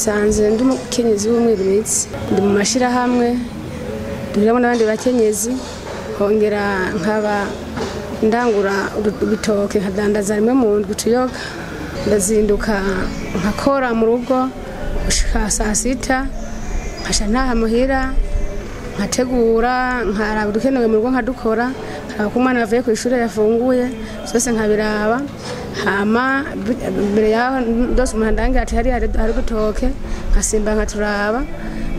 Nsanze ndi umukenyezi w'umwirimizi, ndi mu mashirahamwe duhuriramo n'abandi bakenyezi, hongera nkaba ndangura ibitoke nkadandaza rimwe mu ndwi utuyoga. Ndazinduka nkakora mu rugo gushika saa sita, nkaca ntaha muhira nkategura, nkaraba udukenewe mu rugo nkadukora, nkaraba ko umwana avuye kw'ishure yafunguye, vyose nkabiraba. Hama mbere yaho ndose umuntu andangira ati hariya hari udutoke, nkasimba nkaturaba,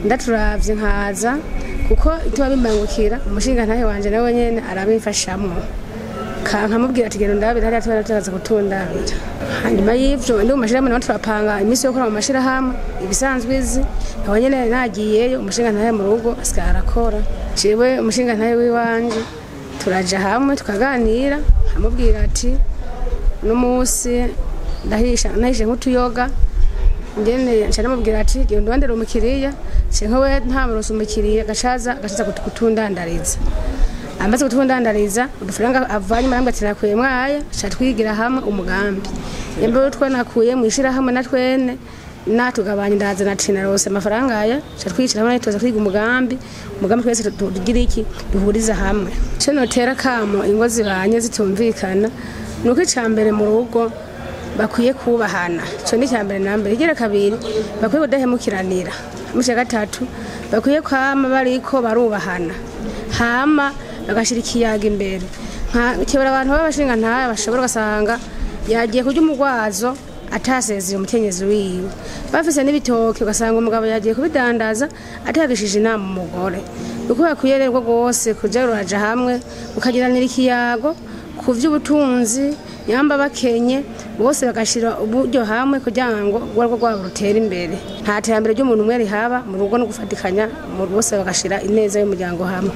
ndaturavye nkaza kuko ituba bimbangukira. Umushingantahe wanje nawe nyene arabimfashamwo, nkamubwira ati genda ndabire hariya tuba turaza kutundabira. Hanyuma y'ivyo ndi mu mashirahamwe naho turapanga iminsi yo gukora mu mashirahamwe ibisanzwe izi, naho nyene nagiyeyo umushingantahe mu rugo asigara arakora. Jewe umushingantahe wiwanje turaja hamwe tukaganira, nkamubwira ati n'umunsi ndahisha nahishe nk'utuyoga, ngene nca namubwira ati genda undondere umukiriya, canke we ntamuronse umukiriya gacaza kutundandariza. Amaze kutundandariza udufaranga avanye arambwira ati nakuye mwaya, ca twigira hamwe umugambi. Yembe utwo nakuye mw'ishirahamwe na twene natugabanya, ndazana ati narose amafaranga aya, ca twicara hamwe tuza kwiga umugambi, umugambi twese tugira iki duhuriza hamwe. Ico notera kamo ingo zibanye zitumvikana nuko ica mbere mu rugo bakwiye kubahana, ico ni ica mbere na mbere. Igira kabiri bakwiye kudahemukiranira, ica gatatu bakwiye kwama bariko barubahana, hama bagashira ikiyaga imbere. Kebura abantu b'abashingantahe bashobora ugasanga yagiye kurya umugwazo atasezeye umukenyezi wiwe, bafise n'ibitoke ugasanga umugabo yagiye kubidandaza atagishije inama umugore. Uko bakwiye rero rwose kuja ruraja hamwe ukagiranira ikiyago ku vy'ubutunzi, nyamba bakenye bose bagashira uburyo hamwe kugira ngo urwo rwabo rutere imbere. Nta terambere ry'umuntu umwe rihaba mu rugo, no gufatikanya bose bagashira ineza y'umuryango hamwe.